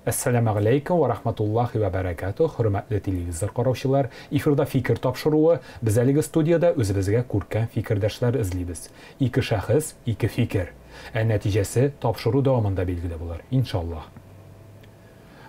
Әссәламәгаләйкем вә рахматуллахи вә бәрәкәтүһ, хөрмәтле телевизор караучылар! Эфирда Фикер тапшыруы. Без әлеге студиядә үзебезгә күркәм фикердәшләр эзлибез. Ике шәхес, ике фикер. Ә нәтиҗәсе тапшыру дәвамында билгеле булыр, иншаллаһ.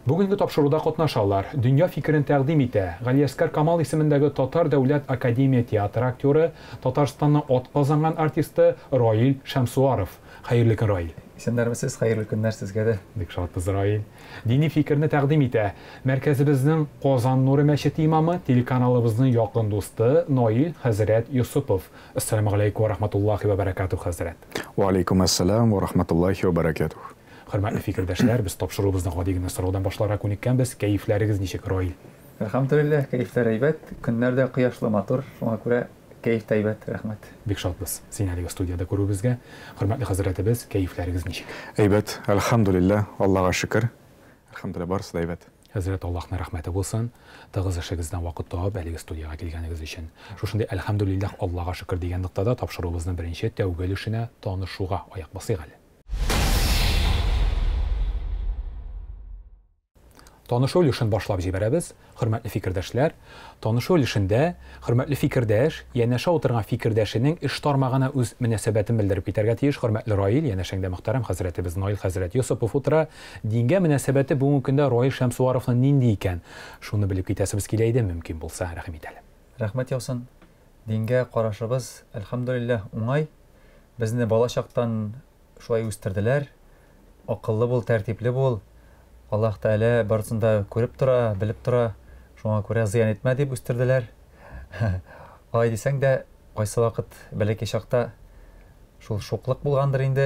Бүгенге тапшыруда катнашалар, дөнья фикерен тәкъдим итә, Галиәскар Камал исемендәге Татар дәүләт академия театры актеры, Татарстанның атказанган артисты Раил Шәмсуаров. Хәерле көн, Раил! Исәннәрмесез, хәерле көннәр сезгә дә. Бик шатбыз, Раил. Дини фикерне тәкъдим итә, мәркәзебезнең Казан нуры мәчете имамы, телеканалыбызның якын дусты Наил хәзрәт Йосыпов. Әссәламегаләйкүм вә рахматуллахи вә бәрәкәтүһ, хәзрәт. Вә алейкүм әссәлам вә рахматуллахи вә бәрәкәтүһ. Хөрмәтле фикердәшләр, без тапшыруыбызны гади генә сораудан башларга күнеккәнбез, кәефләрегез ничек, Раил? Әлхәмдүлилләһ, кәефләр әйбәт, көннәр дә кояшлы, матур, шуңа күрә кәеф тә әйбәт, рәхмәт. Бик шатбыз сине әлеге студиядә күрүебезгә. Хөрмәтле хәзрәтебез, кәефләрегез ничек? Әйбәт, әлхәмдүлилләһ, Аллага шөкер. Әлхәмдүлилләһ, барысы да әйбәт. Хәзрәт, Аллаһның рәхмәте булсын, тыгыз эшегездән вакыт табып, әлеге студиягә килгәнегез өчен. Шушындый әлхәмдүлилләһ, Аллага шөкер дигән ноктада тапшыруыбызның беренче, тәүге өлешенә танышуга аяк басыйк әле. Танышу өлешен башлап җибәрәбез, хөрмәтле фикердәшләр. Танышу өлешендә хөрмәтле фикердәш янәшә утырган фикердәшенең эш тармагына үз мөнәсәбәтен белдереп китәргә тиеш. Хөрмәтле Раил, янәшәңдә мөхтәрәм хәзрәтебез Наил хәзрәт Йосыпов утыра. Дингә мөнәсәбәте бүгенге көндә Раил Шәмсуаровның нинди икән? Шуны белеп китәсебез килә иде, мөмкин булса, рәхим ит әле. Рәхмәт яусын. Дингә карашыбыз, әлхәмдүлилләһ, уңай. Безне бала чактан шулай үстерделәр. Акыллы бул, тәртипле бул. Аллаһ Тәгалә барысын да күреп тора, белеп тора. Шуңа күрә зыян итмә дип үстерделәр. Алай дисәң дә, кайсы вакыт бәләкәй чакта шул шуклык булгандыр инде.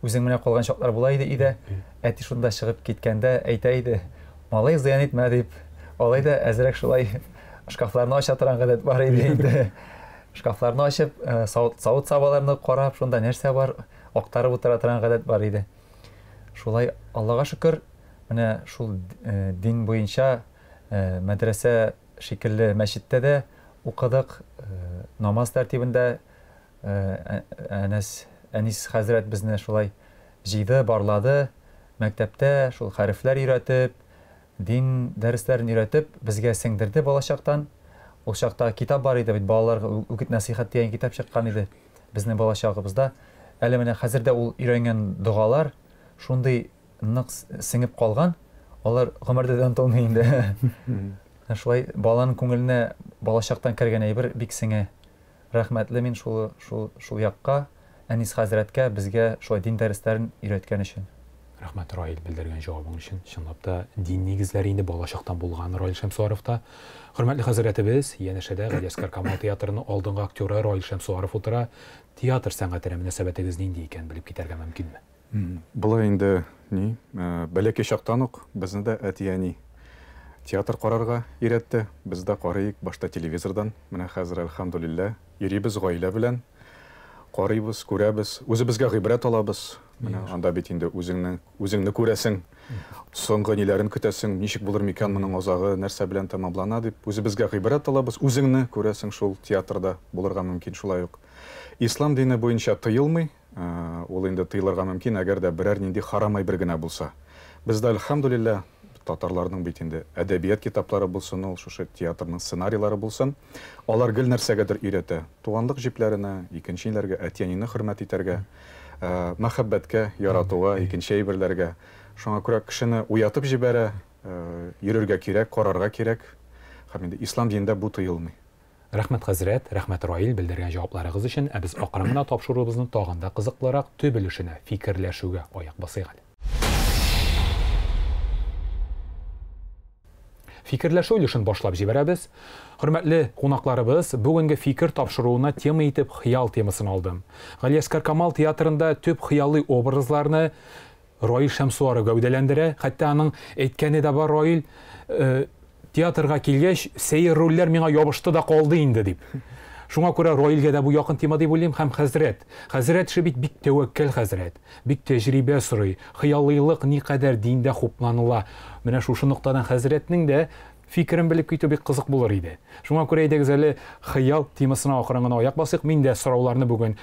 Үзең менә калган чаклар була иде өйдә. Әти шунда чыгып киткәндә әйтә иде, малай зыян итмә дип. Алай да әзрәк шулай шкафларны ача торган гадәт бар иде инде. Шкафларны ачып, э, савыт-сабаларны карап, шунда нәрсә бар, актарып утыра торган гадәт бар иде. Шулай, Аллага шөкер, менә шул э, дин буенча э, мәдрәсә шикелле мәчеттә дә укыдык, намаз тәртибендә Әнәс, Әнис хәзрәт безне шулай җыйды, барлады, мәктәптә шул хәрефләр өйрәтеп, Дин дәресләрен өйрәтеп, безгә сеңдерде балачактан. Ул чакта китап бар иде бит, балаларга үгет-нәсыйхәт дигән китап чыккан иде безнең балачагыбызда. Әле менә хәзер дә ул өйрәнгән догалар шундый нык сеңеп калган, алар гомердә дә онытылмый инде. Шулай баланың күңеленә балачактан кергән әйбер бик сеңә. Рәхмәтле мин шул, шул, шул якка, Әнис хәзрәткә безгә шулай дин дәресләрен өйрәткән өчен. Рәхмәт, Раил, белдергән җавабың өчен. Чынлап та, дин нигезләре инде балачактан булган Раил Шәмсуаровта. Хөрмәтле хәзрәтебез, янәшәдә Галиәсгар Камал театрының алдынгы актеры Раил Шәмсуаров утыра. Театр сәнгатенә мөнәсәбәтегез нинди икән, белеп китәргә мөмкинме? Болай инде ни, бәләкәй чактан ук безне дә әти-әни театр карарга өйрәтте. Без дә карыйк башта телевизордан. Менә хәзер, әлхәмдүлилләһ, йөрибез гаилә белән. Карыйбыз, күрәбез, үзебезгә гыйбрәт алабыз. Менә анда бит инде үзеңне, үзеңне күрәсең. Соңгы ниләрен көтәсең, ничек булыр микән моның азагы, нәрсә белән тәмамлана дип, үзебезгә гыйбрәт алабыз. Үзеңне күрәсең шул театрда булырга мөмкин шулай ук. Ислам дине буенча тыелмый, Ул инде тыелырга мөмкин, әгәр дә берәр нинди харам әйбер генә булса. Бездә, әлхәмдүлилләһ, татарларның бит инде әдәбият китаплары булсын ул, шушы театрның сценарийлары булсын, алар гел нәрсәгәдер өйрәтә. Туганлык җепләренә, икенче ниләргә, әти-әнине хөрмәт итәргә, мәхәббәткә, яратуга, икенче әйберләргә. Шуңа күрә кешене уятып җибәрә, йөрергә кирәк, карарга кирәк. Һәм инде ислам динендә бу тыелмый. Рәхмәт хәзрәт, рәхмәт Раил белдергән җавапларыгыз өчен, ә без акрын гына тапшыруыбызның тагын да кызыклырак төп өлешенә, фикерләшүгә аяк басыйк әле. Фикерләшү өлешен башлап җибәрәбез. Хөрмәтле кунакларыбыз, бүгенге фикер тапшыруына тема итеп хыял темасын алдым. Галиәсгар Камал театрында төп хыялый образларны Раил Шәмсуаров гәүдәләндерә. Хәтта аның әйткәне дә бар, Раил, э, театрга килгәч, сәер рольләр миңа ябышты да калды инде дип. Шуңа күрә Раилгә дә бу якын тема дип уйлыйм һәм хәзрәт. Хәзрәт эше бит бик тәвәккәл хәзрәт, бик тәҗрибә сорый. Хыялыйлык никадәр диндә хупланыла. Менә шушы ноктадан хәзрәтнең дә фикерен белеп китү бик кызык булыр иде. Шуңа күрә әйдәгез әле хыял темасына акрын гына аяк басыйк. Мин дә сорауларны бүген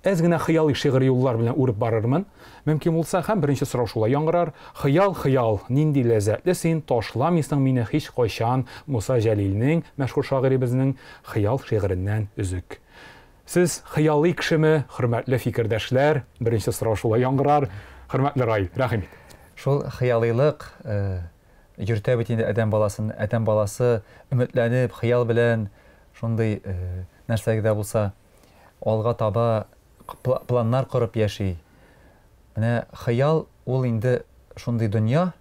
Әз генә хыялый шигъри юллар белән үреп барырмын. Мөмкин булса, һәм беренче сорау шулай яңгырар. Хыял, хыял, нинди ләззәтле син, ташламыйсың мине һичкайчан, Муса Җәлилнең, мәшһүр шагыйребезнең Хыял шигыреннән өзек. Сез хыялый кешеме, хөрмәтле фикердәшләр? Беренче сорау шулай яңгырар. Хөрмәтле Раил, рәхим ит. Шул хыялыйлык йөртә бит инде адәм баласын. Адәм баласы өметләнеп, хыял белән шундый нәрсәгә дә булса алга таба планнар корып яши. Менә хыял ул инде шундый дөнья,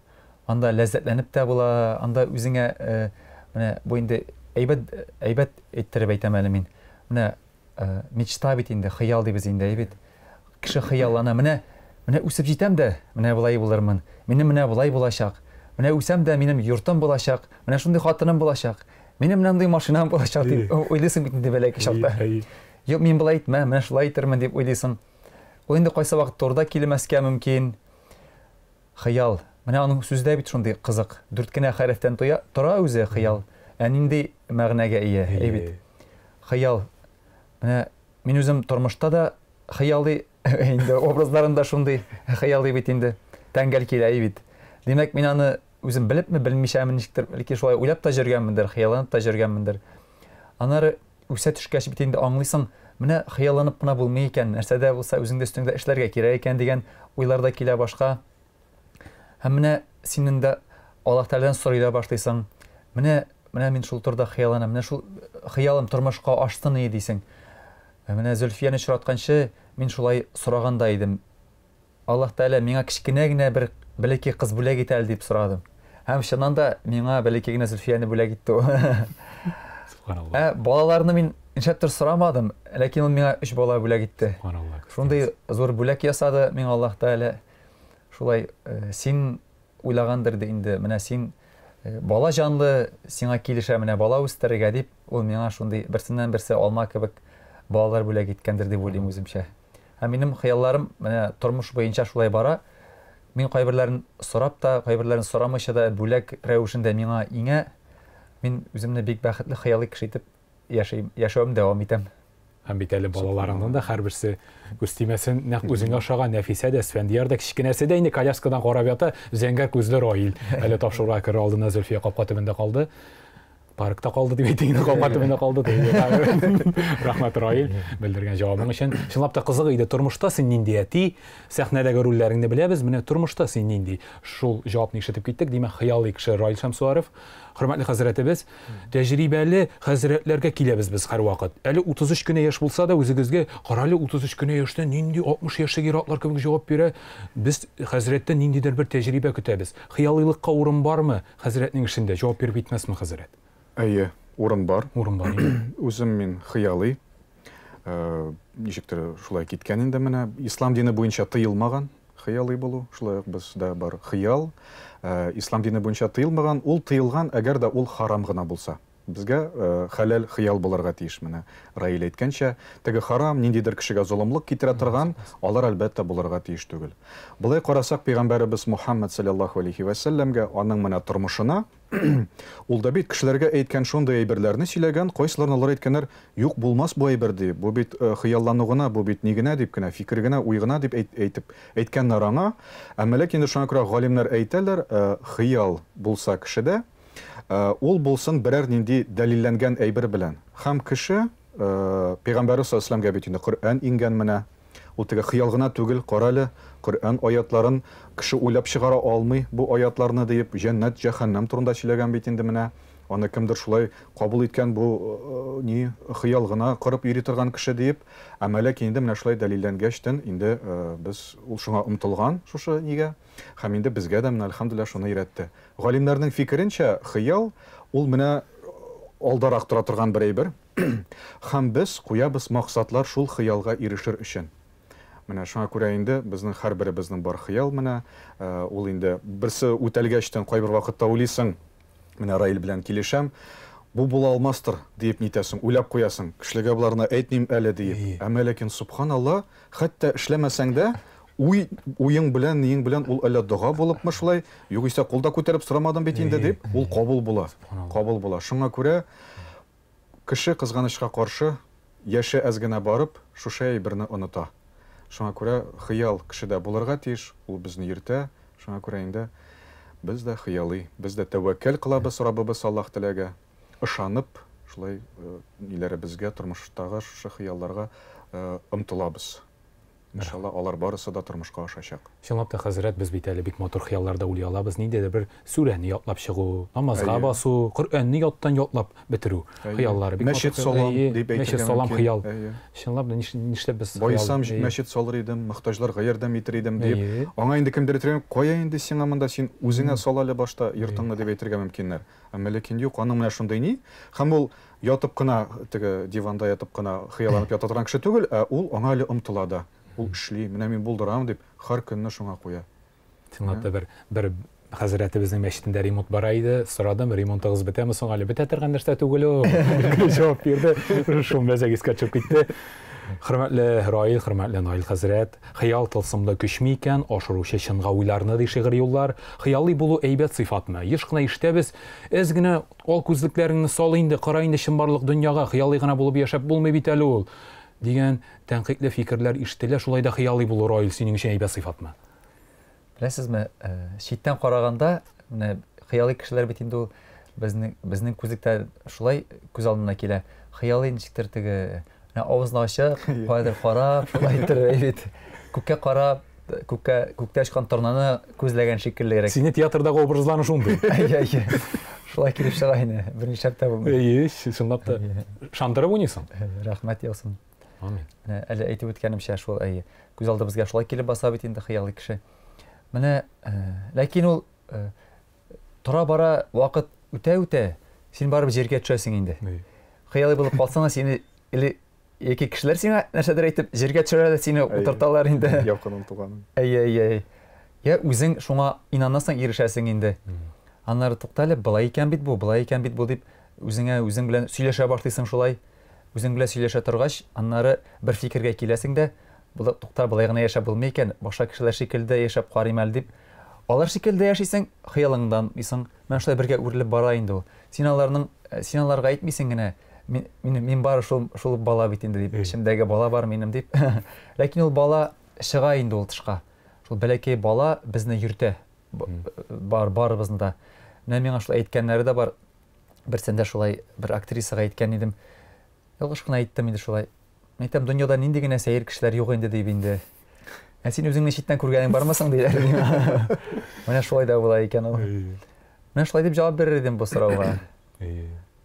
анда ләззәтләнеп тә була, анда үзеңә э, менә бу инде әйбәт әйбәт әйттереп әйтәм әле мин. Менә э, мечта бит инде, хыял дибез инде, әйбит. Кеше хыяллана, менә менә үсеп җитәм дә, менә болай булырмын. Минем менә болай булачак. Менә үсәм дә, минем йортым булачак, менә шундый хатыным булачак. Минем менә мондый машинам булачак дип уйлыйсың бит инде бәләкәй чакта. Юк, мин болай итмәм, менә шулай итермен дип уйлыйсың. Ул инде кайсы вакыт турыда килмәскә мөмкин. Хыял. Менә аның сүзе дә бит шундый кызык. Дүрт кенә хәрефтән тоя, тора үзе хыял. Ә нинди мәгънәгә ия, әй бит. Хыял. Менә мин үзем тормышта да хыялый, инде образларым да шундый хыялый бит инде. Тәңгәл килә бит. Димәк, мин аны Үзем белепме, белмичәме, ничектер, бәлки шулай уйлап та җөргәнмендер, хыялланып та җөргәнмендер. Аннары үсә төшкәч бит инде аңлыйсың, менә хыялланып кына булмый икән, нәрсә дә булса үзеңдә өстеңдә эшләргә кирәк икән дигән уйлар да килә башка. Һәм менә син инде Аллаһ Тәгаләдән сорый да башлыйсың. Менә, менә мин шул турыда хыялланам, менә шул хыялым тормышка ашсын иде дисең. Менә Зөлфияне очратканчы мин шулай сораган да идем. Аллаһ Тәгалә миңа кечкенә генә бер бәләкәй кыз бүләк ит әле дип сорадым. Һәм чыннан да миңа бәләкәй генә Зөлфияне бүләк итте ул. Субханалла. Ә балаларны мин нишләптер сорамадым, ләкин ул миңа өч бала бүләк итте. Субханалла. Шундый зур бүләк ясады миңа Аллаһ Тәгалә. Шулай э, син уйлагандыр инде, менә син э, бала җанлы, сиңа килешә менә бала үстерергә дип, ул миңа шундый берсеннән-берсе алма кебек балалар бүләк иткәндер дип уйлыйм үземчә. Ә минем хыялларым менә тормыш буенча шулай бара. Мин кайберләрен сорап та, кайберләрен сорамыйча да бүләк рәвешендә миңа иңә. Мин үземне бик бәхетле хыялый кеше итеп яшим, яшәвем дәвам итәм. Һәм бит әле балаларыңның да һәрберсе күз тимәсен, нәкъ үзеңә ошаган Нәфисә дә, Сфәндияр дә, кечкенәсе дә инде коляскадан карап ята, зәңгәр күзле Раил. Әле тапшыруга керер алдыннан Зөлфия капка төбендә калды. Паркта калды дип әйтик инде, капка төбендә калды дип. Рәхмәт, Раил, белдергән җавабың өчен. Чынлап та кызык иде, тормышта син нинди әти, сәхнәдәге рольләреңне беләбез, менә тормышта син нинди? Шул җавапны ишетеп киттек. Димәк, хыялый кеше Раил Шәмсуаров. Хөрмәтле хәзрәтебез, тәҗрибәле хәзрәтләргә киләбез без һәрвакыт. Әле 33 кенә яшь булса да, үзегезгә, карале, 33 кенә яшьтә нинди 60 яшьлек ир-атлар кебек җавап бирә. Без хәзрәттән ниндидер бер тәҗрибә көтәбез. Хыялыйлыкка урын бармы? Хәзрәтнең эшендә җавап биреп китмәсме хәзрәт? Әйе, урын бар. Урын бар инде. Үзем мин хыялый. Э, ничектер шулай киткән инде менә. Ислам дине буенча тыелмаган хыялый булу. Шулай ук бездә бар хыял. Э, ислам дине буенча тыелмаган, ул тыелган, әгәр дә ул харам гына булса. Безгә хәләл хыял булырга тиеш менә. Раил әйткәнчә, теге харам, ниндидер кешегә золымлык китерә торган, алар әлбәттә булырга тиеш түгел. Болай карасак, пәйгамбәребез Мухаммад салләллаһу алейһи вә сәлләмгә, аның менә тормышына, ул да бит кешеләргә әйткән шундый әйберләрне сөйләгән, кайсыларын алар әйткәннәр, юк, булмас бу әйбер дип, бу бит хыяллану гына, бу бит ни генә дип кенә, фикер генә, уй гына дип әйтеп әйткәннәр аңа. Әмма ләкин инде шуңа күрә галимнәр әйтәләр, хыял булса кешедә, Ул булсын берәр нинди дәлилләнгән әйбер белән. Һәм кеше, Пәйгамбәребез саллаллаһу галәйһи вә сәлләмгә бит инде Коръән иңгән менә. Ул теге хыял гына түгел, карале, Коръән аятларын кеше уйлап чыгара алмый бу аятларны диеп, җәннәт, җәһәннәм турында сөйләгән бит инде менә. Аны кемдер шулай кабул иткән бу ни хыял гына корып йөри торган кеше диеп. Әмма ләкин инде менә шулай дәлилләнгәчтен инде без ул шуңа омтылган шушы нигә. Һәм инде безгә дә менә әлхәмдүлилләһ шуны өйрәтте. Галимнәрнең фикеренчә, хыял, ул менә алдарак тора торган бер әйбер. Һәм без куябыз максатлар шул хыялга ирешер өчен. Менә шуңа күрә инде безнең һәрберебезнең бар хыял менә, ул инде берсе үтәлгәчтен кайбер вакытта уйлыйсың, менә Раил белән килешәм, бу була алмастыр, диеп нитәсең, уйлап куясың, кешеләргә боларны әйтмим әле диеп. Әмма ләкин, сөбханалла, Хәтта эшләмәсәң дә, уй, уең белән, ниең белән ул әллә дога булыпмы шулай, югыйсә кул да күтәреп сорамадым бит инде дип, ул кабул була. Кабул була. Шуңа күрә кеше кызганычка каршы Яше әз генә барып, шушы әйберне оныта. Шуңа күрә хыял кешедә булырга тиеш, ул безне йөртә. Шуңа күрә инде без дә хыялый, без дә тәвәккәл кылабыз Раббыбыз Аллаһ Тәгаләгә, ышанып, шулай ниләребезгә, тормыштагы шушы хыялларга омтылабыз. Иншалла, алар барысы да тормышка ашачак. Чынлап та, хәзрәт, без бит әле бик матур хыяллар да уйлый алабыз. Ниндидер бер сүрәне ятлап чыгу, намазга басу, Коръәнне яттан ятлап бетерү хыяллары. Бик мәчет салам дип әйтергә Мәчет салам хыял. Чынлап та, нишләп без Баесам, мәчет салыр идем, мохтаҗларга ярдәм итер идем дип. Аңа инде кемдер әйтергә, кая инде сиңа монда, син үзеңә сал әле башта йортыңны дип әйтергә мөмкиннәр. Әмма ләкин юк, аның менә шундый ни. Һәм ул Ятып кына, теге диванда ятып кына хыялланып ята торган кеше түгел, ә ул аңа әле омтыла да. Ул эшли, менә мин булдырам дип, һәр көнне шуңа куя. Чынлап та бер бер хәзрәтебезнең мәчетендә ремонт бара иде. Сорадым, ремонтыгыз бетәме соң әле? Бетә торган нәрсә түгел ул. Җавап бирде. Шул мәзәк искә төшеп китте. Хөрмәтле Раил, хөрмәтле Наил хәзрәт, хыял тылсымлы көчме икән, ашыручы чынга уйларны, ди шигырь юллар. Хыялый булу әйбәт сыйфатмы? Еш кына ишетәбез, әз генә Ал күзлекләреңне сал инде, кара инде чынбарлык дөньяга, хыялый гына булып яшәп булмый бит әле ул, дигән тәнкыйтьле фикерләр ишетелә. Шулай да хыялый булу, Раил, синең өчен әйбәт сыйфатмы? Беләсезме, читтән караганда, менә хыялый кешеләр бит инде ул безнең безнең күзлектә шулай күз алдына килә. Хыялый ничектер теге, менә авызны ачык, каядыр карап, шулай иттереп бит. Күккә карап, күккә күктә очкан торнаны күзләгән шикеллерәк. Сине театрдагы образларың шундый. Әйе, әйе. Шулай килеп чыга инде. Бернишләп тә булмый. Әйе, чынлап та. Шандырып уйныйсың. Рәхмәт яусын. Амин. Менә әле әйтеп үткәнемчә шул, әйе. Күз алдыбызга шулай килеп баса бит инде хыялый кеше. Менә, ләкин ул тора-бара вакыт үтә-үтә, син барып җиргә төшәсең инде. Хыялый булып калсаң, сине или Яки кешеләр сиңа нәрсәдер әйтеп, җиргә төшерәләр, сине утырталар инде. Якының, туганың. Әйе, әйе, әйе. Я үзең шуңа инанасың, ирешәсең инде. Аннары тукта әле, былай икән бит бу, былай икән бит бу дип, үзеңә үзең белән сөйләшә башлыйсың шулай. Үзең белән сөйләшә торгач, аннары бер фикергә киләсең дә, тукта, болай гына яшәп булмый икән, башка кешеләр шикелле дә яшәп карыйм әле дип, алар шикелле дә яшисең, хыялыңдан мисың. Менә шулай бергә үрелеп бара инде ул. Син аларның, син аларга әйтмисең генә, мин, мин, мин бары шул, шул бала бит инде дип, эчемдәге бала бар минем дип. Ләкин ул бала чыга инде ул тышка. Шул бәләкәй бала безне йөртә. Бар, барыбызны да. Менә миңа шулай әйткәннәре дә бар. Берсендә шулай бер актрисага әйткән идем. Ялгыш кына әйттем инде шулай. Мин әйтәм, дөньяда нинди генә сәер кешеләр юк инде дип инде. Ә син үзеңне читтән күргәнең бармы соң диләр миңа. Менә шулай да була икән ул. Менә шулай дип җавап бирер идем бу сорауга.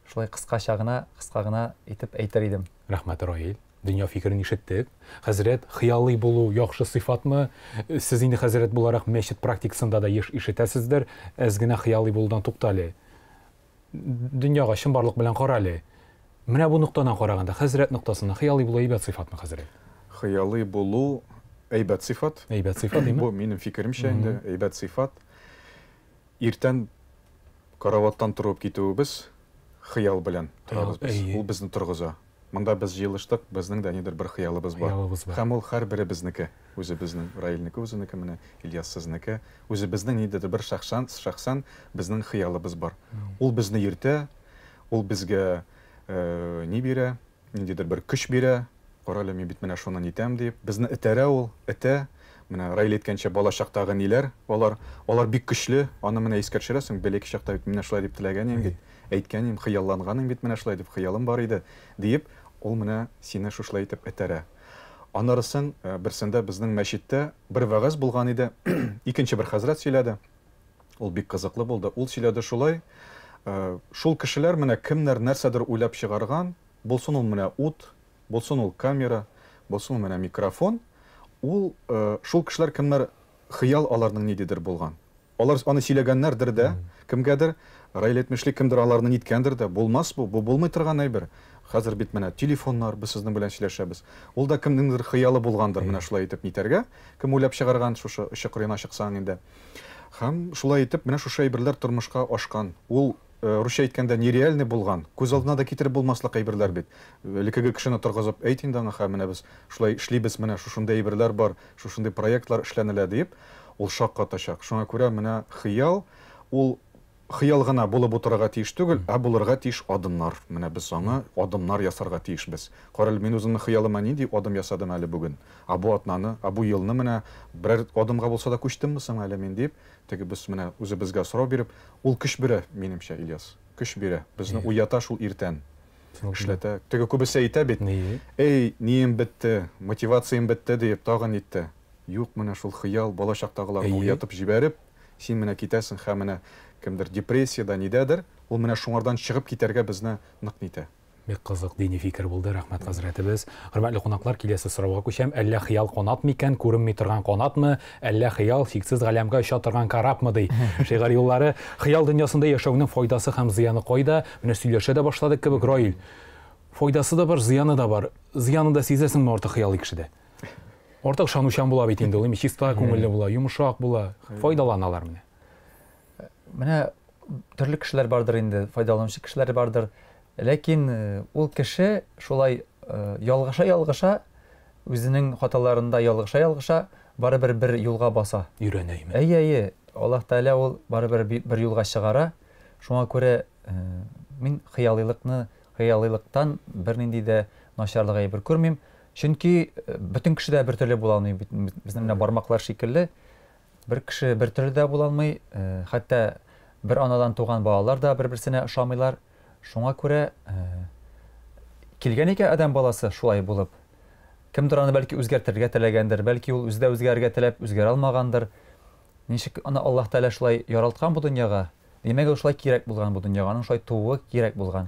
Шулай кыскача гына, кыска гына итеп әйтер идем. Рәхмәт, Раил. Дөнья фикерен ишеттек. Хәзрәт, хыялый булу яхшы сыйфатмы? Сез инде хәзрәт буларак мәчет практикасында да еш ишетәсездер. Әз генә хыялый булудан тукта әле. Дөньяга чынбарлык белән кара әле. Менә бу ноктадан караганда, хәзрәт ноктасыннан хыялый булу әйбәт сыйфатмы, хәзрәт? Хыялый булу әйбәт сыйфат. Әйбәт сыйфат, димме? Бу минем фикеремчә инде, әйбәт сыйфат. Иртән караваттан торып китүебез хыял белән торабыз без. Ул безне торгыза. Монда без җыелыштык, безнең дә нидер бер хыялыбыз бар. Хыялыбыз бар. Һәм ул һәрберебезнеке. Үзебезнең, Раилнеке үзенеке, менә Ильяс сезнеке. Үзебезнең ниндидер бер шәхсән, шәхсән безнең хыялыбыз бар. Ул безне йөртә, ул безгә ни бирә, ниндидер бер көч бирә, Карале, мин бит менә шуны нитәм дип. Безне этәрә ул, этә. Менә Раил әйткәнчә, балачактагы ниләр алар, алар бик көчле. Аны менә искә төшерәсең, бәләкәй чакта бит менә шулай дип теләгән идем бит, әйткән идем, хыялланган идем бит менә шулай дип, хыялым бар иде, диеп, ул менә сине шушылай итеп этәрә. Аннары соң, берсендә безнең мәчеттә бер вәгазь булган иде, икенче бер хәзрәт сөйләде. Ул бик кызыклы булды. Ул сөйләде шулай, шул кешеләр менә кемнәр нәрсәдер уйлап чыгарган, булсын ул менә ут, булсын ул камера, булсын ул менә микрофон, ул шул кешеләр кемнәр хыял аларның ниндидер булган. Алар аны сөйләгәннәрдер дә, кемгәдер, Раил әйтмешли, кемдер аларны ниткәндер дә, булмас бу, бу булмый торган әйбер. Хәзер бит менә телефоннар, без сезнең белән сөйләшәбез. Ул да кемнеңдер хыялы булгандыр, менә шулай итеп нитәргә, кем уйлап чыгарган, шушы очы кырыена чыксаң инде. Һәм шулай итеп, менә шушы әйберләр тормышка ашкан. Ул, русча әйткәндә, нереальный булган, күз алдына да китереп булмаслык әйберләр бит. Элеккеге кешене торгызып, әйт инде аңа, хә, менә без шулай эшлибез, менә шушындый әйберләр бар, шушындый проектлар эшләнелә диеп, ул шаккатачак. Шуңа күрә менә хыял, ул хыял гына булып утырырга тиеш түгел, ә булырга тиеш адымнар. Менә без аңа адымнар ясарга тиешбез. Карале, мин үземнең хыялыма нинди адым ясадым әле бүген? Ә бу атнаны, ә бу елны менә берәр адымга булса да күчтемме соң әле мин дип, теге без менә үзебезгә сорау биреп, ул көч бирә, минемчә, Ильяс. Көч бирә. Безне уята шул иртән. Эшләтә. Теге күбесе әйтә бит, Эй, нием бетте, мотивациям бетте диеп, тагын нитте. Юк, менә шул хыял, бала чактагыларны уятып җибәреп, син менә китәсең һәм менә кемдер депрессиядә, нидәдер, ул менә шуңардан чыгып китәргә безне нык нитә. Бик кызык дини фикер булды, рәхмәт, хәзрәтебез. Хөрмәтле кунаклар, киләсе сорауга күчәм. Әллә хыял канат микән, күренми торган канатмы, әллә хыял чиксез галәмгә оча торган корабмы, ди шигырь юллары. Хыял дөньясында яшәүнең файдасы һәм зыяны кайда? Менә сөйләшә дә башладык кебек, Раил. Файдасы да бар, зыяны да бар. Зыянын да сизәсеңме артык хыялый кешедә? Артык ышанучан була бит инде ул, чиста күңелле була, йомшак була, файдаланалар менә. Менә төрле кешеләр бардыр инде, файдаланучы кешеләр бардыр. Ләкин ул кеше шулай ялгыша-ялгыша, үзенең хаталарында ялгыша-ялгыша, барыбер бер юлга баса. Өйрәнә име? Әйе, әйе. Аллаһ Тәгалә ул барыбер бер юлга чыгара. Шуңа күрә мин хыялыйлыкны, хыялыйлыктан бернинди дә начарлык әйбер күрмим. Чөнки бөтен кеше дә бер төрле була алмый бит. Безнең менә бармаклар шикелле бер кеше бер төрле дә була алмый. Хәтта бер анадан туган балалар да бер-берсенә ошамыйлар. Шуңа күрә килгән икән адәм баласы шулай булып. Кемдер аны бәлки үзгәртергә теләгәндер, бәлки ул үзе дә үзгәрергә теләп үзгәрә алмагандыр. Ничек аны Аллаһ Тәгалә шулай яралткан бу дөньяга, димәк, ул шулай кирәк булган бу дөньяга, аның шулай тууы кирәк булган.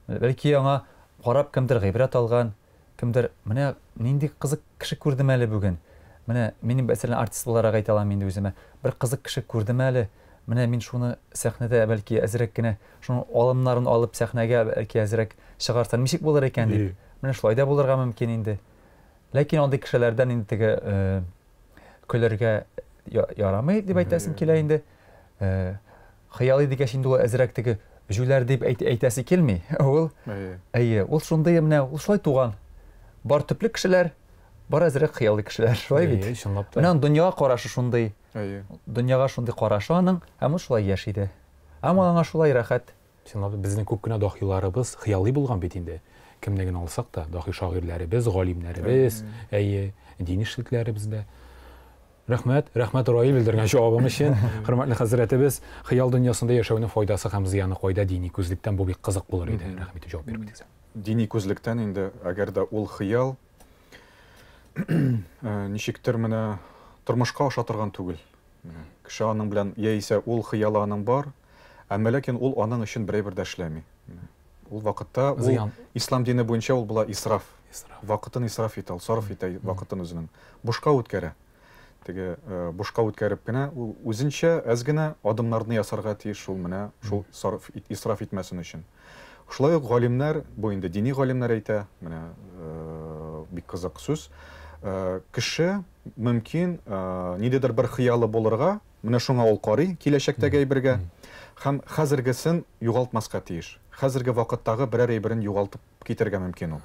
Бәлки аңа карап кемдер гыйбрәт алган, кемдер, менә нинди кызык кеше күрдем әле бүген. Менә мин, мәсәлән, артист буларак әйтә алам инде үземә. Бер кызык кеше күрдем әле. Менә мин шуны сәхнәдә бәлки әзрәк кенә шуның алымнарын алып сәхнәгә бәлки әзрәк чыгарсам ничек булыр икән дип. Менә шулай да булырга мөмкин инде. Ләкин андый кешеләрдән инде теге көләргә ярамый дип әйтәсем килә инде. Хыялый дигәч инде ул әзрәк теге җүләр дип әйтәсе килми. Ул әйе, ул шундый менә ул шулай туган. Бар төпле кешеләр, бар әзрәк хыялый кешеләр, шулай бит. Әйе, чынлап та. Менә аның дөньяга карашы шундый. Әйе. Дөньяга шундый карашы аның, һәм ул шулай яши дә. Һәм аңа шулай рәхәт. Чынлап та, безнең күп кенә даһиларыбыз хыялый булган бит инде. Кемне генә алсак та, даһи шагыйрьләребез, галимнәребез, әйе, дин эшлекләребез дә. Рәхмәт, рәхмәт Раил белдергән җавабың өчен. Хөрмәтле хәзрәтебез, хыял дөньясында яшәүнең файдасы һәм зыяны кайда дини күзлектән бу бик кызык булыр иде. Рәхим итеп җавап биреп китегез. Дини күзлектән инде, әгәр дә ул хыял ничектер менә тормышка аша торган түгел. Кеше аның белән яисә ул хыялы аның бар, әмма ләкин ул аның өчен берәй бер дә эшләми. Ул вакытта ул ислам дине буенча ул була исраф. Вакытын исраф итә, ул сарыф итә вакытын үзенең. Бушка үткәрә. Теге бушка үткәреп кенә ул үзенчә әз генә адымнарны ясарга тиеш шул менә шул сарыф исраф итмәсен өчен. Шулай ук галимнәр, бу инде дини галимнәр әйтә, менә бик кызык сүз. Кеше мөмкин ниндидер бер хыялы булырга, менә шуңа ул карый киләчәктәге әйбергә һәм хәзергесен югалтмаска тиеш. Хәзерге вакыттагы берәр әйберен югалтып китәргә мөмкин ул.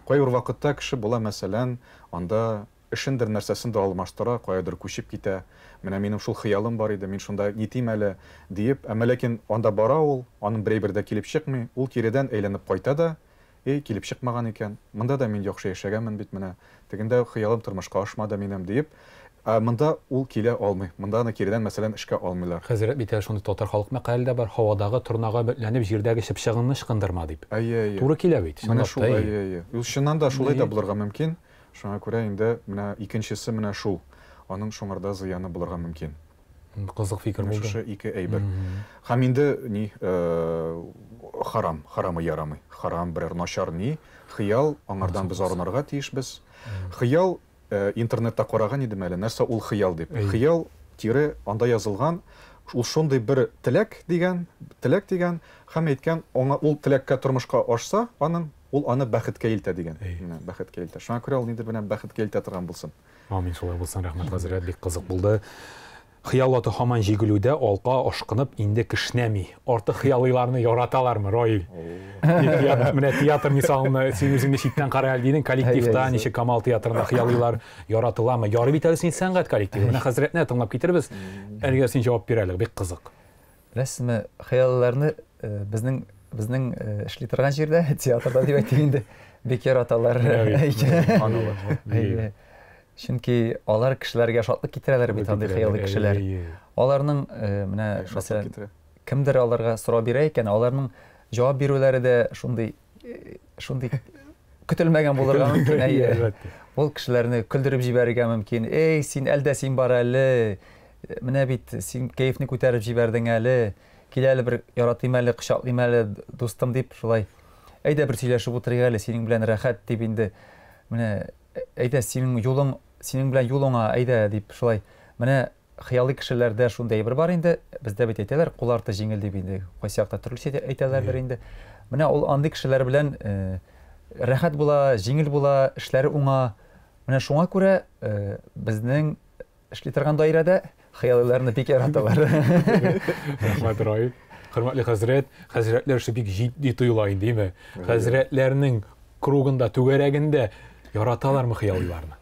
Кайбер вакытта кеше була, мәсәлән, анда эшендер нәрсәсен дә алмаштыра, каядыр күчеп китә. Менә минем шул хыялым бар иде, мин шунда нитим әле, диеп, әмма ләкин анда бара ул, аның бер әйбер дә килеп чыкмый, ул киредән әйләнеп кайта да, эй, килеп чыкмаган икән, монда да мин яхшы яшәгәнмен бит менә, тегендә хыялым тормышка ашмады минем, диеп, ә монда ул килә алмый, монда аны киредән, мәсәлән, эшкә алмыйлар. Хәзрәт, бит әле шундый татар халык мәкале дә бар, һавадагы торнага өметләнеп, җирдәге чыпчыгыңны ычкындырма, дип. Әйе, әйе. Туры килә бит, Менә чынлап шул, та, әйе. әйе, әйе. Ул чыннан да шулай да Әйе. булырга мөмкин. Шуңа күрә инде менә икенчесе менә шул. Аның шуңарда зыяны булырга мөмкин. Кызык фикер Менә булды. шушы ике әйбер. Һәм инде ни, харам, харамы ярамый. Харам берәр начар ни, хыял, аңардан без арынырга тиешбез. Хыял, интернетта караган идем әле, нәрсә ул хыял дип. Хыял тире анда язылган, ул шундый бер теләк дигән, теләк дигән, һәм әйткән, аңа ул теләккә тормышка ашса, аның ул аны бәхеткә илтә дигән. Менә бәхеткә илтә. Шуңа күрә ул нидер белән бәхеткә илтә торган булсын. Амин, шулай булсын, рәхмәт хәзрәт, бик кызык булды. Хыял аты һаман җигелүдә, алка ашкынып инде кешнәми. Артык хыялыйларны яраталармы, Раил? Менә театр мисалында син үзеңне читтән кара әле дидең, коллективта ничек Камал театрында хыялыйлар яратыламы? Ярый бит әле син сәнгать коллективы. Менә хәзрәтне тыңлап китербез. Әлегә син җавап бир әле, бик кызык. Беләсезме, хыялларны безнең безнең эшли торган җирдә, театрда дип әйтик инде, бик яраталар. Чөнки алар кешеләргә шатлык китерәләр бит андый хыялый кешеләр. Аларның менә мәсәлән, кемдер аларга сорау бирә икән, аларның җавап бирүләре дә шундый шундый көтелмәгән булырга мөмкин, әйе. Ул кешеләрне көлдереп җибәрергә мөмкин. Эй, син әлдә син бар әле. Менә бит син кәефне күтәреп җибәрдең әле. Кил әле бер яратыйм әле, кочаклыйм әле, дустым дип шулай. Әйдә бер сөйләшеп утырыйк әле, синең белән рәхәт дип инде. Менә әйдә синең юлың, синең белән юл уңа, әйдә дип шулай. Менә хыялый кешеләрдә шундый әйбер бар инде. Бездә бит әйтәләр, кул арты җиңел дип инде. Кайсы якта төрлечә әйтәләрдер инде. Менә ул андый кешеләр белән рәхәт була, җиңел була, эшләре уңа. Менә шуңа күрә безнең эшли торган даирәдә хыялыйларны бик яраталар. Рәхмәт, Раил. Хөрмәтле хәзрәт, хәзрәтләр эше бик җитди тоела инде, димме? Хәзрәтләрнең кругында, түгәрәгендә яраталармы хыялыйларны?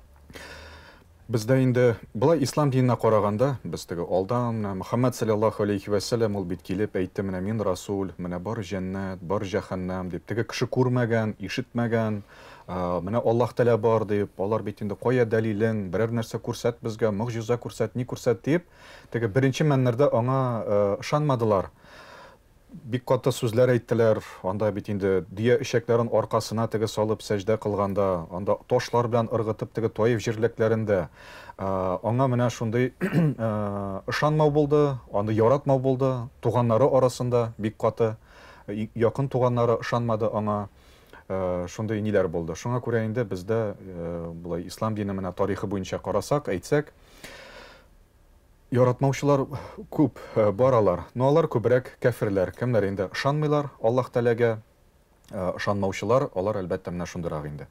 Бездә инде болай ислам диненә караганда, без теге алдан менә Мөхәммәд саллаллаһу алейхи вә сәлләм ул бит килеп әйтте, менә мин расул, менә бар җәннәт, бар җәһәннәм дип. Теге кеше күрмәгән, ишетмәгән, Менә Аллаһ Тәгалә бар дип, алар бит инде кая дәлилең, берәр нәрсә күрсәт безгә, могҗиза күрсәт, ни күрсәт дип, теге беренче мәннәрдә аңа ышанмадылар. Бик каты сүзләр әйттеләр. Анда бит инде дөя эчәкләрен аркасына теге салып сәҗдә кылганда, анда ташлар белән ыргытып теге Таиф җирлекләрендә аңа менә шундый ышанмау булды, аны яратмау булды, туганнары арасында бик каты, якын туганнары ышанмады аңа. Шундый ниләр булды. Шуңа күрә инде бездә болай ислам дине менә тарихы буенча карасак, әйтсәк, яратмаучылар күп бар алар. Но алар күбрәк кәферләр. Кемнәр инде ышанмыйлар Аллаһ Тәгаләгә, ышанмаучылар, алар әлбәттә менә шундыйрак инде.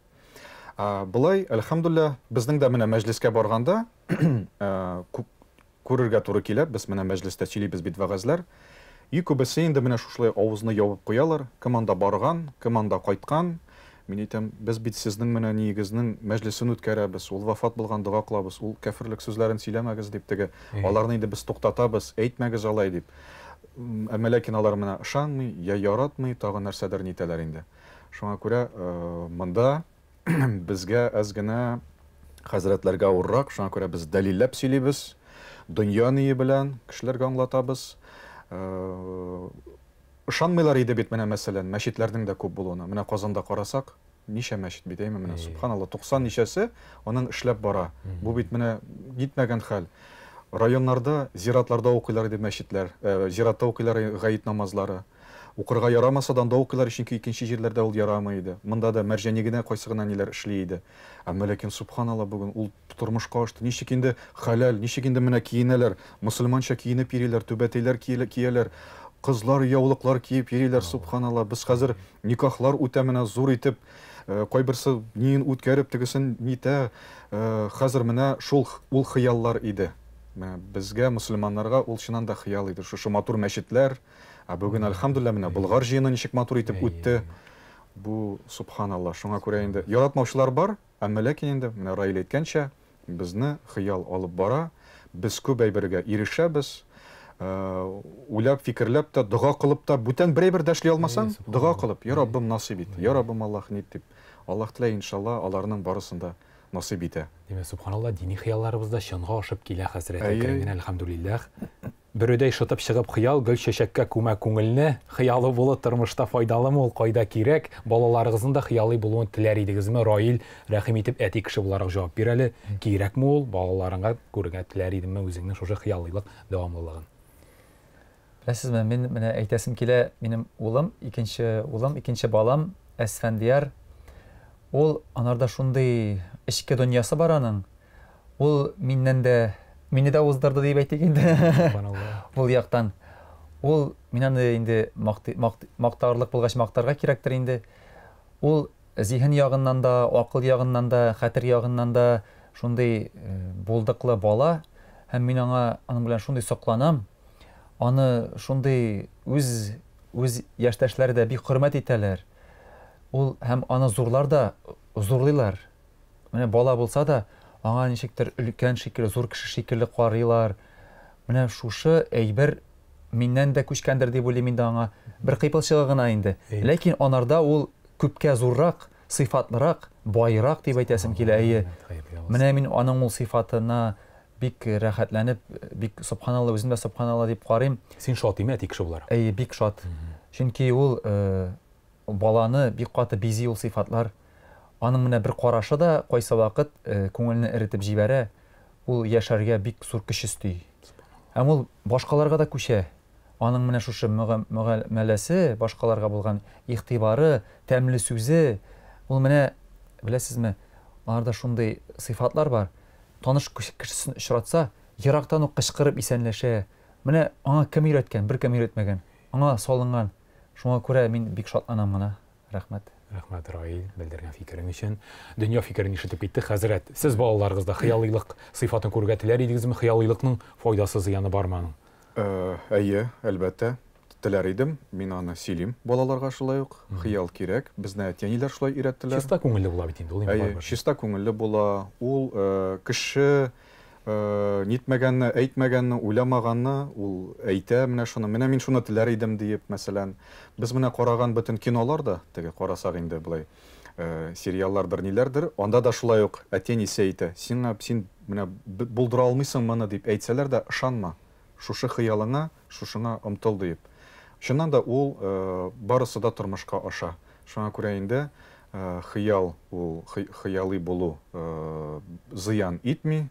Болай, әлхәмдулилла, безнең дә менә мәҗлескә барганда күп күрергә туры килә, без менә мәҗлестә сөйлибез бит вәгазьләр. И күбесе инде менә шушылай авызны ябып куялар, кем анда барган, кем анда кайткан. Мин әйтәм, без бит сезнең менә ниегезнең мәҗлесен үткәрәбез, ул вафат булган, дога кылабыз, ул кәферлек сүзләрен сөйләмәгез дип теге, аларны инде без туктатабыз, әйтмәгез алай дип. Әмма ләкин алар менә ышанмый, я яратмый, тагы нәрсәдер нитәләр инде. Шуңа күрә монда безгә әз генә хәзрәтләргә авыррак, шуңа күрә без дәлилләп сөйлибез, дөнья ние белән кешеләргә аңлатабыз. Ышанмыйлар иде бит менә мәсәлән, мәчетләрнең дә күп булуына. Менә Казанда карасак, ничә мәчет бит, әйме менә, субханалла, 90 ничәсе аның эшләп бара. Бу бит менә нитмәгән хәл. Районнарда, зиратларда укыйлар иде мәчетләр, зиратта укыйлар гает намазлары. Укырга ярамаса да анда укыйлар, чөнки икенче җирләрдә ул ярамый иде. Монда да Мәрҗани генә кайсы гына ниләр эшли иде. Әмма ләкин субханалла бүген ул тормышка ашты. Ничек инде хәләл, ничек инде менә киенәләр, мөселманча киенеп йөриләр, түбәтәйләр кияләр, кызлар яулыклар киеп йөриләр, субханалла. Без хәзер никахлар үтә менә зур итеп, кайберсе ниен үткәреп, тегесен нитә. Хәзер менә шул ул хыяллар иде. Менә безгә, мөселманнарга ул чыннан да хыял иде. Шушы матур мәчетләр, ә бүген, әлхәмдүлилләһ, менә Болгар җыены ничек матур итеп үтте. Бу, субханалла, шуңа күрә инде яратмаучылар бар, әмма ләкин инде, менә Раил әйткәнчә, безне хыял алып бара, без күп әйбергә ирешәбез, уйлап, фикерләп тә, дога кылып та, бүтән бер әйбер дә эшли алмасаң, дога кылып, я Раббым, насыйп ит, я Раббым, Аллаһ, нит дип. Аллаһ теләй, иншалла, аларның барысын да насыйп итә. Димәк, субханалла, дини хыялларыбыз да чынга ашып килә, хәзрәт, әкрен генә, әлхәмдүлилләһ. Бөредәй шытып чыгып хыял, гөл чәчәккә күмә күңелне. Хыялы булу тормышта файдалымы ул, кайда кирәк? Балаларыгызның да хыялый булуын теләр идегезме? Раил, рәхим итеп, әти кеше буларак җавап бир әле. Кирәкме ул, балаларыңа күрергә теләр идеңме үзеңнең шушы хыялыйлык дәвамлылыгын? Беләсезме, мин менә әйтәсем килә, минем улым, икенче улым, икенче балам Әсфәндияр, ул анарда шундый эчке дөньясы бар аның. Ул миннән дә, мине дә уздырды дип әйтик инде. Ул яктан. Ул, мин аны инде мактарлык булгач мактарга кирәктер инде. Ул зиһен ягыннан да, акыл ягыннан да, хәтер ягыннан да шундый булдыклы бала. Һәм мин аңа, аның белән шундый сокланам. Аны шундый үз үз яшьтәшләре дә бик хөрмәт итәләр. Ул һәм аны зурлар да зурлыйлар. Менә бала булса да, аңа ничектер өлкән шикелле, зур кеше шикелле карыйлар. Менә шушы әйбер миннән дә күчкәндер дип уйлыйм инде аңа. Бер кыйпылчыгы гына инде. Ләкин анарда ул күпкә зуррак, сыйфатлырак, байрак дип әйтәсем килә. Әйе. Менә мин аның ул сыйфатына бик рәхәтләнеп, бик собханалла, үзем дә собханалла дип карыйм. Син шат име әти кеше буларак? Әйе, бик шат. Чөнки ул баланы бик каты бизи ул сыйфатлар. Аның менә бер карашы да кайсы вакыт күңелне эретеп җибәрә, ул яшәргә бик зур көч өсти. Һәм ул башкаларга да күчә. Аның менә шушы мөгамәләсе, башкаларга булган игътибары, тәмле сүзе, ул менә, беләсезме, аларда шундый сыйфатлар бар. Таныш кешесен очратса, ерактан ук кычкырып исәнләшә. Менә аңа кем өйрәткән? Беркем өйрәтмәгән. Аңа салынган. Шуңа күрә мин бик шатланам гына. Рәхмәт. Рәхмәт, Раил, белдергән фикерең өчен. Дөнья фикерен ишетеп киттек, хәзрәт. Сез балаларыгызда хыялыйлык сыйфатын күрергә теләр идегезме? Хыялыйлыкның файдасы, зыяны бармы аның? Әйе, әлбәттә, теләр идем. Мин аны сөйлим балаларга шулай ук. Хыял кирәк. Безне әти-әниләр шулай өйрәттеләр. Чиста күңелле була бит инде ул инде Әйе, барыбер. чиста күңелле була. Ул кеше нитмәгәнне, әйтмәгәнне, уйламаганны ул әйтә, менә шуны, менә мин шуны теләр идем диеп, мәсәлән. Без менә караган бөтен кинолар да, теге карасак инде болай, сериаллардыр, ниләрдер, анда да шулай ук әти-әнисе әйтә, сиңа, син менә булдыра алмыйсың моны дип әйтсәләр дә, ышанма, шушы хыялыңа, шушыңа омтыл диеп. Чыннан да ул барысы да тормышка аша. Шуңа күрә инде хыял ул хыялый булу зыян итми.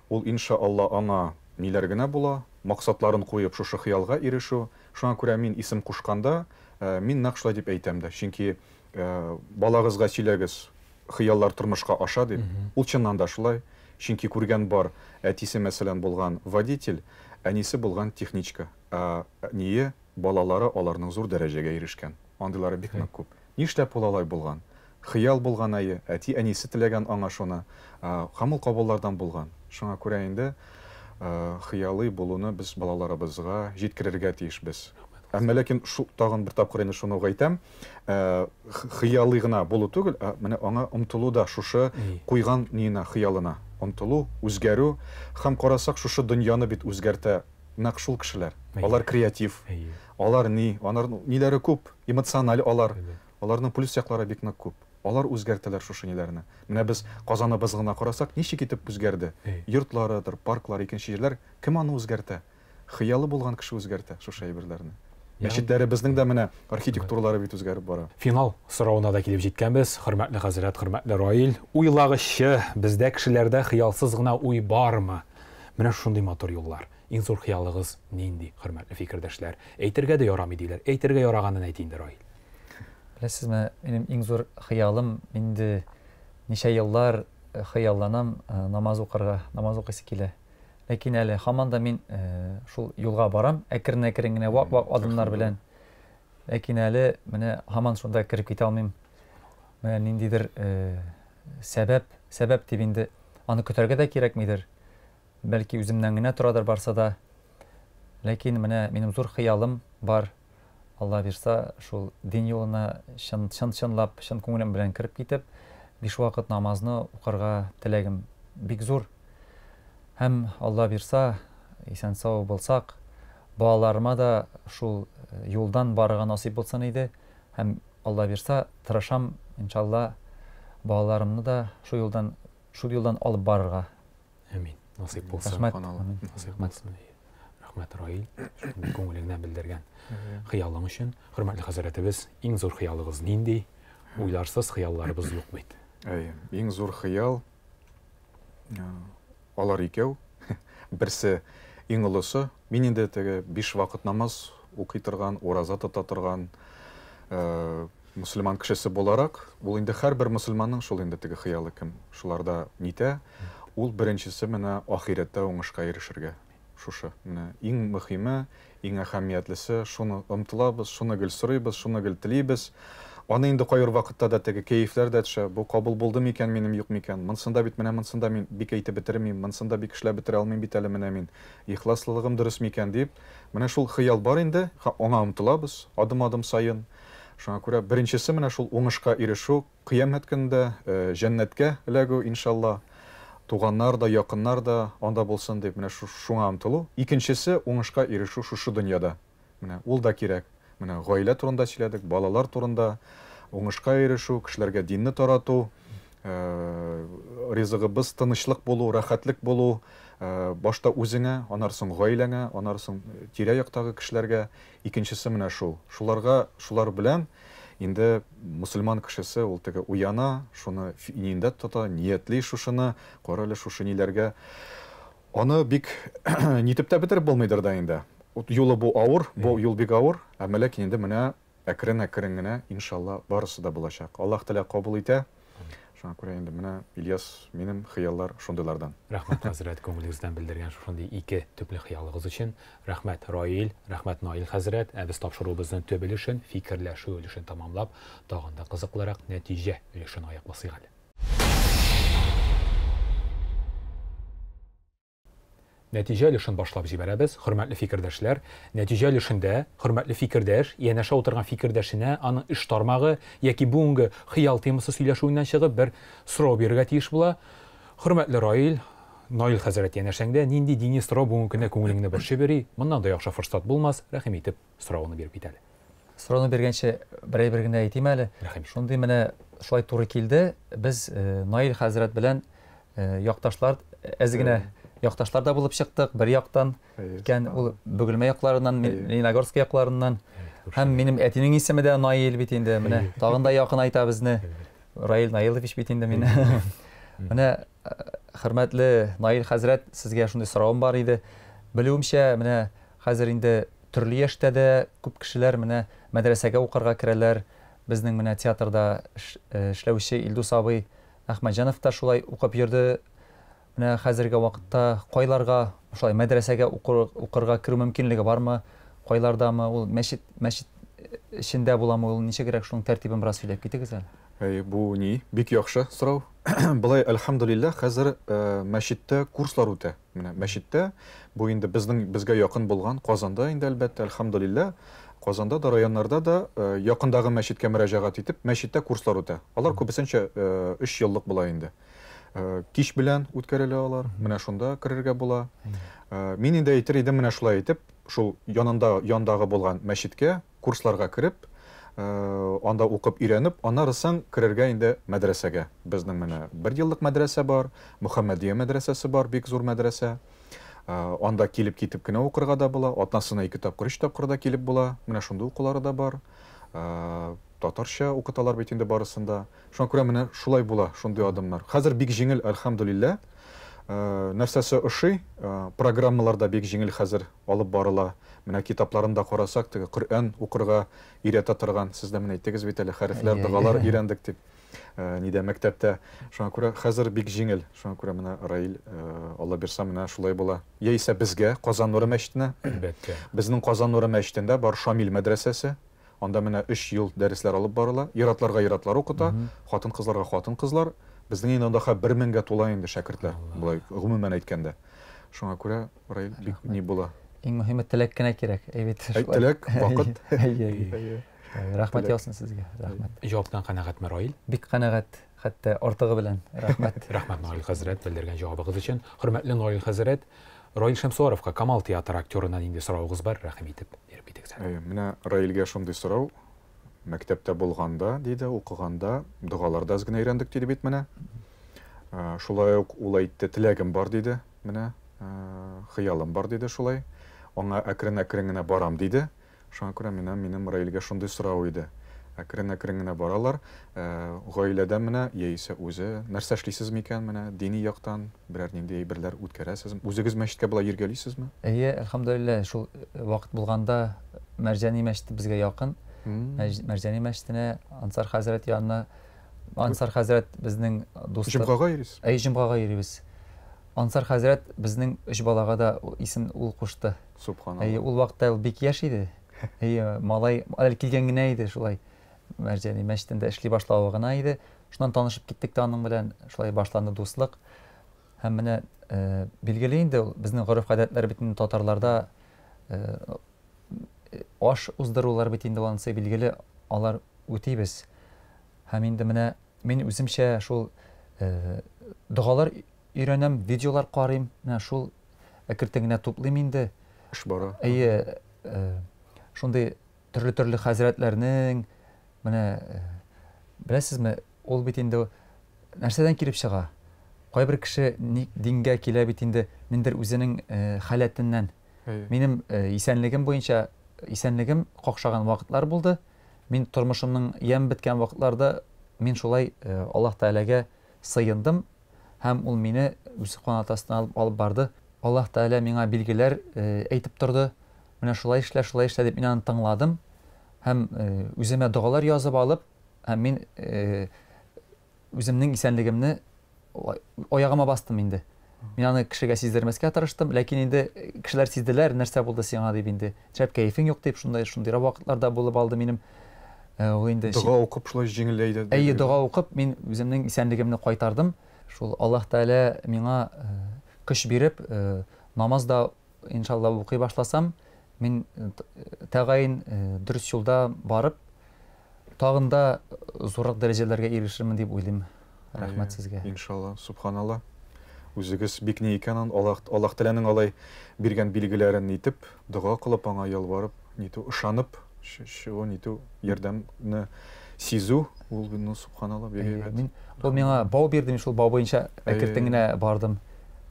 Ул иншалла аңа ниләр генә була, максатларын куеп шушы хыялга ирешү. Шуңа күрә мин исем кушканда, мин нәкъ шулай дип әйтәм дә. Чөнки балагызга сөйләгез, хыяллар тормышка аша дип. Ул чыннан да шулай. Чөнки күргән бар, әтисе мәсәлән булган водитель, әнисе булган техничка. Ә ние балалары аларның зур дәрәҗәгә ирешкән. Андыйлары бик нык күп. Нишләп ул алай булган? Хыял булган әйе, әти-әнисе теләгән аңа шуны. Һәм ул кабуллардан булган. Шуңа күрә инде хыялый булуны без балаларыбызга җиткерергә тиешбез. Әмма ләкин шу, тагын бер тапкыр инде шуны ук әйтәм, хыялый гына булу түгел, ә менә аңа омтылу да шушы куйган ниенә, хыялына омтылу, үзгәрү. Һәм карасак, шушы дөньяны бит үзгәртә нәкъ шул кешеләр. Алар креатив, алар ни, алар ниләре күп, эмоциональ алар. Аларның плюс яклары бик нык күп. Алар үзгәртәләр шушы ниләрне. Менә без Казаныбыз гына карасак, ничек итеп үзгәрде? Йортларыдыр, парклар, икенче җирләр, кем аны үзгәртә? Хыялы булган кеше үзгәртә шушы әйберләрне. Мәчетләребезнең дә менә архитектуралары бит үзгәреп бара. Финал соравына да килеп җиткәнбез. Хөрмәтле хәзрәт, хөрмәтле Раил, уйлагызчы, бездә кешеләрдә хыялсыз гына уй бармы? Менә шундый матур юллар. Иң зур хыялыгыз нинди, хөрмәтле фикердәшләр? Әйтергә дә ярамый диләр. Әйтергә яраганын әйт инде, Раил. Беләсезме, минем иң зур хыялым инде ничә еллар хыялланам намаз укырга, намаз укыйсы килә. Ләкин әле һаман да мин шул юлга барам, әкрен-әкрен генә вак-вак адымнар белән. Ләкин әле менә һаман шунда кереп китә алмыйм. Менә ниндидер сәбәп, сәбәп дип инде аны көтәргә дә кирәкмидер. Бәлки үземнән генә торадыр барса да. Ләкин менә минем зур хыялым бар. Алла бирса, шул дин юлына чын чын чынлап, чын күңелем белән кереп китеп, биш вакыт намазны укырга теләгем бик зур. Һәм Алла бирса, исән-сау булсак, балаларыма да шул юлдан барырга насыйп булсын иде. Һәм Алла бирса, тырышам, иншалла, балаларымны да шул юлдан, шул юлдан алып барырга. Әмин. Насыйп булсын. Рәхмәт. Насыйп булсын. Рәхмәт, Раил, шундый күңелеңнән белдергән хыялың өчен. Хөрмәтле хәзрәтебез, иң зур хыялыгыз нинди? Уйларсыз хыялларыбыз юк бит. Әйе, иң зур хыял алар икәү. Берсе иң олысы. Мин инде теге биш вакыт намаз укый торган, ураза тота торган мусульман кешесе буларак, ул инде һәрбер мусульманның шул инде теге хыялы кем шуларда нитә, ул беренчесе менә ахирәттә уңышка ирешергә. Шушы. Менә иң мөһиме, иң әһәмиятлесе, шуны омтылабыз, шуны гел сорыйбыз, шуны гел телибез. Аны инде кайбер вакытта да теге кәефләр дә төшә. Бу кабул булды микән минем, юк микән? Монсында бит менә монсында мин бик әйтеп бетермим, монсында бик эшләп бетерә алмыйм бит әле менә мин. Ихласлылыгым дөрес микән дип. Менә шул хыял бар инде, аңа омтылабыз адым-адым саен. Шуңа күрә беренчесе менә шул уңышка ирешү, кыямәт көнендә җәннәткә эләгү, иншалла. Туганнар да, якыннар да анда булсын дип, менә шуңа омтылу. Икенчесе, уңышка ирешү шушы дөньяда. Менә ул да кирәк. Менә гаилә турында сөйләдек, балалар турында, уңышка ирешү, кешеләргә динне тарату, ризыгыбыз тынычлык булу, рәхәтлек булу, башта үзеңә, аннары соң гаиләңә, аннары соң тирә-яктагы кешеләргә. Икенчесе менә шул. Шуларга, шулар белән инде мөселман кешесе ул теге уяна, шуны ниендә тота, ниятли шушыны, кара әле шушы ниләргә. Аны бик нитеп тә бетереп булмыйдыр да инде. Юлы бу авыр, бу юл бик авыр, әмма ләкин инде менә әкрен-әкрен генә, иншалла, барысы да булачак. Аллаһ Тәгалә кабул итә. Шуңа күрә инде менә, Ильяс, минем хыяллар шундыйлардан. Рәхмәт, хәзрәт, күңелегездән белдергән шушындый ике төпле хыялыгыз өчен. Рәхмәт, Раил, рәхмәт, Наил хәзрәт. Ә без тапшыруыбызның төп өлешен, фикерләшү өлешен тәмамлап, тагын да кызыклырак нәтиҗә өлешен аяк басыйк әле. Нәтиҗә өлешен башлап җибәрәбез, хөрмәтле фикердәшләр. Нәтиҗә өлешендә хөрмәтле фикердәш янәшә утырган фикердәшенә аның эш тармагы яки бүгенге хыял темасы сөйләшүеннән чыгып бер сорау бирергә тиеш була. Хөрмәтле Раил, Наил хәзрәт янәшәңдә нинди дини сорау бүгенге көндә күңелеңне борчып йөри? Моннан да яхшы форсат булмас, рәхим итеп сорауны биреп кит әле. Сорауны биргәнче бер әйбер генә әйтим әле. Рәхим ит. Шундый менә шулай туры килде. Без Наил хәзрәт белән якташлар, әз генә якташлар да булып чыктык, бер яктан икән, ул Бөгелмә якларыннан, Лениногорск якларыннан. Һәм минем әтинең исеме дә Наил бит инде. Менә тагын да якынайта безне. Раил Наилович бит инде мине. Менә хөрмәтле Наил хәзрәт, сезгә шундый соравым бар иде. Белүемчә, менә хәзер инде төрле яшьтә дә күп кешеләр менә мәдрәсәгә укырга керәләр. Безнең менә театрда эшләүче Илдус абый Әхмәтҗанов та шулай укып йөрде. Менә хәзерге вакытта кайларга шулай мәдрәсәгә укырга керү мөмкинлеге бармы? Кайлардамы? Ул мәчет, мәчет эчендә буламы? Ул ничегрәк, шуның тәртибен бераз сөйләп китегез әле. Әй, бу ни? Бик яхшы сорау. Болай, әлхәмдүлилләһ, хәзер мәчеттә курслар үтә. Менә мәчеттә, бу инде безнең безгә якын булган Казанда инде, әлбәттә, әлхәмдүлилләһ, Казанда да, районнарда да якындагы мәчеткә мөрәҗәгать итеп, мәчеттә курслар үтә. Алар күбесенчә өч еллык була инде. Кич белән үткәрелә алар. Менә шунда керергә була. Мин инде әйтер идем, менә шулай итеп, шул янында яндагы булган мәчеткә курсларга кереп, анда укып өйрәнеп, аннары соң керергә инде мәдрәсәгә. Безнең менә бер еллык мәдрәсә бар, Мөхәммәдия мәдрәсәсе бар, бик зур мәдрәсә. Анда килеп китеп кенә укырга да була, атнасына ике тапкыр, өч тапкыр да килеп була. Менә шундый укулары да бар. Татарча укыталар бит инде барысын да. Шуңа күрә менә шулай була, шундый адымнар. Хәзер бик җиңел, әлхәмдүлилләһ. Нәрсәсе ошый, программалар да бик җиңел хәзер алып барыла. Менә китапларын да карасак, теге Коръән укырга өйрәтә торган, сез дә менә әйттегез бит әле, хәрефләр, догалар өйрәндек дип. Нидә мәктәптә. Шуңа күрә хәзер бик җиңел. Шуңа күрә менә Раил, Алла бирса, менә шулай була. Яисә безгә, Казан нуры мәчетенә. Әлбәттә. Безнең Казан нуры мәчетендә бар Шамил мәдрәсәсе. Анда менә өч ел дәресләр алып барыла. Ир-атларга ир-атлар укыта, хатын-кызларга хатын-кызлар. Безнең инде анда хәзер бер меңгә тула инде шәкертләр, болай гомумән әйткәндә. Шуңа күрә, Раил, бик ни була. Иң мөһиме теләк кенә кирәк, әйбәт. Теләк, вакыт. Әйе, әйе. Рәхмәт яусын сезгә, рәхмәт. Җаваптан канәгатьме, Раил? Бик канәгать, хәтта артыгы белән. Рәхмәт. Рәхмәт, Наил хәзрәт, белдергән җавабыгыз өчен. Хөрмәтле Наил хәзрәт, Раил Шәмсуаровка, Камал театры актерына нинди соравыгыз бар, рәхим итеп биреп китегез әле. Әйе, менә Раилгә шундый сорау. Мәктәптә булганда, диде, укыганда, догалар да әз генә өйрәндек, диде бит менә. Шулай ук ул әйтте, теләгем бар, диде, менә, хыялым бар, диде шулай. Аңа әкрен-әкрен генә барам, диде. Шуңа күрә менә минем Раилгә шундый сорау иде. Әкрен-әкрен генә баралар. Гаиләдә менә, яисә үзе, нәрсә эшлисез микән менә, дини яктан берәр нинди әйберләр үткәрәсезме? Үзегез мәчеткә болай йөргәлисезме? Әйе, әлхәмдүлилләһ, шул вакыт булганда Мәрҗани мәчете безгә якын. Мәрҗани мәчетенә, Ансар хәзрәт янына. Ансар хәзрәт безнең дусты. Җомгага йөрисез? Әйе, җомгага йөрибез. Ансар хәзрәт безнең өч балага да исем ул кушты. Субханалла. Әйе, ул вакытта ул бик яшь иде. Әйе, малай әле килгән генә иде шулай. Мәрҗани мәчетендә эшли башлавы гына иде. Шуннан танышып киттек тә аның белән, шулай башланды дуслык. Һәм менә э, билгеле инде ул безнең гореф-гадәтләр бит инде татарларда э, аш уздырулар бит инде анысы билгеле, алар үтибез. Һәм инде менә мин үземчә шул э, догалар өйрәнәм, видеолар карыйм. Менә шул әкертен генә туплыйм инде. Эш бара. Әйе, шундый төрле-төрле хәзрәтләрнең менә беләсезме, ул бит инде нәрсәдән килеп чыга? Кайбер кеше ник дингә килә бит инде, ниндер үзенең халәтеннән. Минем исәнлегем буенча исәнлегем какшаган вакытлар булды. Мин тормышымның ямь беткән вакытларда мин шулай Аллаһ Тәгаләгә сыендым һәм ул мине үз канаты астына алып, алып барды. Аллаһ Тәгалә миңа билгеләр әйтеп торды. Менә шулай эшлә, шулай эшлә дип мин аны тыңладым һәм үземә догалар язып алып, һәм мин үземнең исәнлегемне аягыма бастым инде. Мин аны кешегә сиздермәскә тырыштым, ләкин инде кешеләр сизделәр, нәрсә булды сиңа дип инде. Шәп кәефең юк дип, шундай шундыйрак вакытларда булып алды минем. Э, ул инде дога укып шулай җиңеләйде. Әйе, дога укып мин үземнең исәнлегемне кайтардым. Шул Аллаһ Тәгалә миңа э, көч биреп, э, намаз да иншалла укый башласам, мин тәгаен дөрес юлда барып, тагын да зуррак дәрәҗәләргә ирешермен дип уйлыйм. Рәхмәт сезгә. Иншалла, субханалла. Үзегез бик ни икән, Аллаһ, Аллаһ Тәгаләнең алай биргән билгеләрен итеп, дога кылып, аңа ялварып, нитү, ышанып, чыгу, нитү, ярдәмне сизү, ул, ну, субханалла, бик әйбәт. Мин, ул миңа бау бирде, мин шул бау буенча әкертен генә бардым.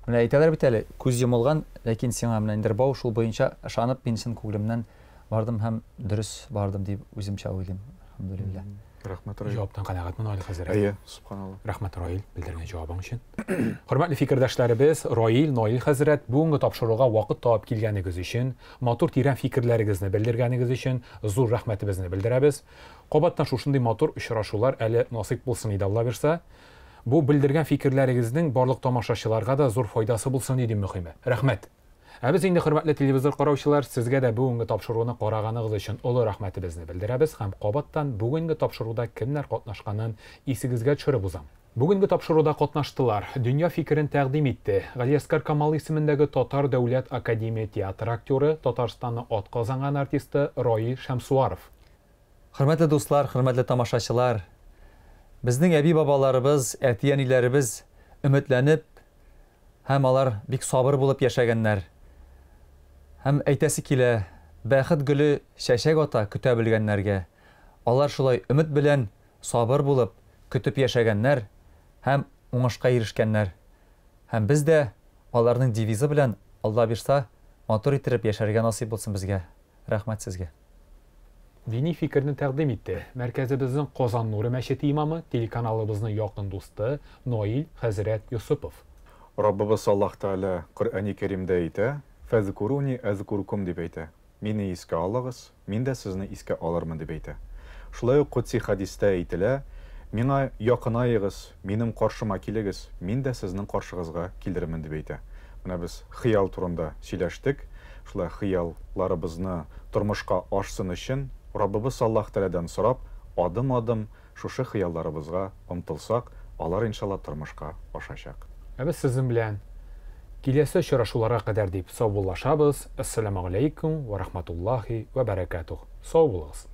Менә әйтәләр бит әле, күз йомылган, ләкин сиңа менә ниндидер бау, шул буенча ышанып, мин чын күңелемнән бардым һәм дөрес бардым дип үземчә уйлыйм. Әлхәмдүлилләһ. Рәхмәт, Раил. Җаваптан канәгатьмен, Наил хәзрәт. Әйе, субханалла. Рәхмәт, Раил, белдергән җавабың өчен. Хөрмәтле фикердәшләребез, Раил, Наил хәзрәт, бүгенге тапшыруга вакыт табып килгәнегез өчен, матур тирән фикерләрегезне белдергәнегез өчен зур рәхмәтебезне белдерәбез. Кабаттан шушындый матур очрашулар әле насыйп булсын иде, Алла бирса. Бу белдергән фикерләрегезнең барлык тамашачыларга да зур файдасы булсын иде, мөхиме. Рәхмәт. Ә без инде, хөрмәтле телевизор караучылар, сезгә дә бүгенге тапшыруны караганыгыз өчен олы рәхмәтебезне белдерәбез һәм кабаттан бүгенге тапшыруда кемнәр катнашканын исегезгә төшереп узам. Бүгенге тапшыруда катнаштылар, дөнья фикерен тәкъдим итте, Галиәсгар Камал исемендәге Татар дәүләт академия театры актеры, Татарстанның атказанган артисты Раил Шәмсуаров. Хөрмәтле дуслар, хөрмәтле тамашачылар! Безнең әби-бабаларыбыз, әти-әниләребез өметләнеп, Һәм алар бик сабыр булып яшәгәннәр. Һәм әйтәсе килә, бәхет гөле чәчәк ата көтә белгәннәргә. Алар шулай өмет белән сабыр булып, көтеп яшәгәннәр һәм уңышка ирешкәннәр. Һәм без дә аларның девизы белән, Алла бирса, матур иттереп яшәргә насыйп булсын безгә. Рәхмәт сезгә. Дини фикерне тәкъдим итте. Мәркәзебезнең Казан нуры мәчете имамы, телеканалыбызның якын дусты Наил хәзрәт Йосыпов. Раббыбыз Аллаһ Тәгалә Коръәни Кәримдә әйтә, Фәзкуруни әзкуркум дип әйтә. Мине искә алыгыз, мин дә сезне искә алырмын дип әйтә. Шулай ук Кодси хәдистә әйтелә, Миңа якынаегыз, минем каршыма килегез, мин дә сезнең каршыгызга килермен дип әйтә. Менә без хыял турында сөйләштек. Шулай хыялларыбызны тормышка ашсын өчен, Раббыбыз Аллаһ Тәгаләдән сорап, адым-адым шушы хыялларыбызга омтылсак, алар, иншалла, тормышка ашачак. Ә без сезнең белән киләсе очрашуларга кадәр дип саубуллашабыз. Әссәламегаләйкүм вә рахматуллаһи вә бәрәкәтүһ. Сау булыгыз.